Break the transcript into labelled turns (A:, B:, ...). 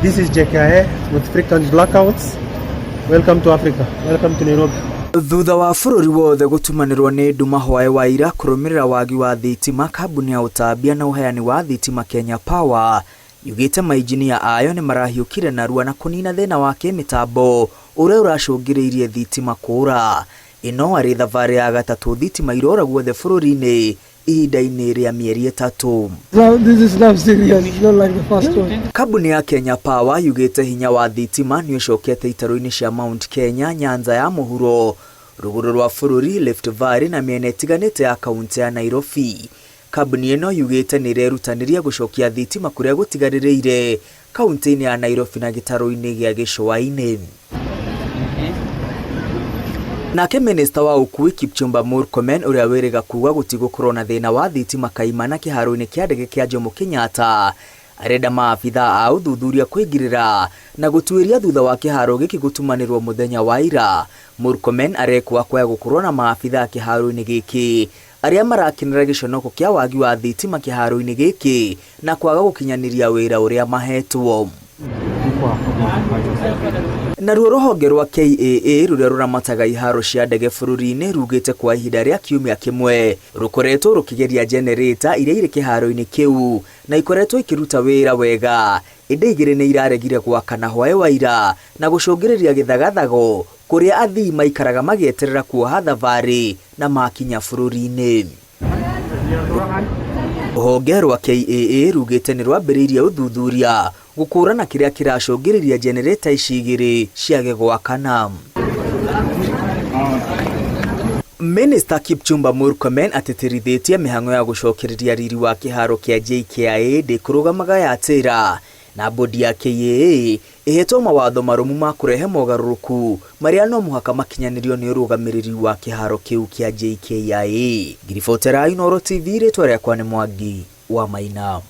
A: This is JKIA with frequent blackouts. Welcome to Africa. Welcome to Nairobi.
B: Thutha wa bũrũri wothe gũtumanĩrwo nĩ nduma hwaĩ wa ira kũrũmĩrĩra wagi wa thitima, kambuni ya ũtambia na ũheani wa thitima Kenya Power yugĩte mainjinia ayo nĩ marahiũkire narua na kũnina thĩna wa kĩmĩtambo ũrĩa ũracũngĩrĩirie thitima kũra. Ĩno arĩ thabarĩ ya gatatũ thitima irora guothe bũrũri-inĩ ihinda-inĩ rĩa mĩeri ĩtatũ.
C: Now, this is now serious. It's not like the first one.
B: Kambuni ya Kenya Power yugĩte hinya wa thitima nĩ ũcokete itarũ-inĩ cia Mount Kenya, Nyanza ya mũhuro, rũgũrũ rwa bũrũri, Rift Valley na mĩena ĩtiganĩte ya kaunti ya Nairobi. Kambuni ĩno yugĩte nĩ ĩrerutanĩria gũcokia thitima kũrĩa gũtigarĩrĩire kaunti-inĩ ya Nairobi na gĩtarũ-inĩ gĩa Gĩcũa-inĩ. Nake minista wa ũkui Kipchumba Murkomen ũrĩa wĩrĩga kuga gũtigũkorwo na thĩna wa thitima kaimana kĩharo-inĩ kĩa ndege kĩa Jomo Kenyatta arenda maabitha a ũthuthuria kũingĩrĩra na gũtuĩria thutha wa kĩharo gĩkĩ gũtumanĩrwo mũthenya wa ira. Murkomen arekwa kwaya gũkorwo na maabitha kĩharo-inĩ gĩkĩ arĩa marakenera gĩconoko kĩa wagi wa thitima kĩharo-inĩ gĩkĩ na kwaga gũkinyanĩria wĩra ũrĩa mahetwo. Naruo rũhonge rwa KAA rũrĩa rũramataga iharo cia ndege bũrũri-inĩ rugĩte kwa ihinda rĩa kiumia kĩmwe rũkoretwo rũkĩgeria generator iria irĩ kĩharo-inĩ kĩu na ikoretwo ikĩruta wĩra wega ĩndĩ igĩrĩ nĩ iraregire gwakana hwaĩ wa ira na gũcũngĩrĩria gĩthagathago kũrĩa athii maikaraga magĩeterera kuoha thabarĩ na makinya bũrũri-inĩ. Rũhonge rwa KAA rugĩte nĩ rwambĩrĩirie ũthuthuria gũkũrana kĩrĩa kĩracũngĩrĩria generator ici igĩrĩ ciage gwakana. Minister Kipchumba Murkomen atĩtĩrithĩtie mĩhang'o ya gũcokereria riri wa kĩharo kĩa JKIA ndĩkũrũgamaga yatĩra na bodi ya KAA ĩhetwo mawatho marũmu ma kũrehe mogarũrũku marĩa no mũhaka makinyanĩrio nĩ ũrũgamĩrĩri wa kĩharo kĩu kĩa JKIA. Ngiribotera Inooro TV, rĩtwa rĩakwa nĩ Mwangi wa Maina.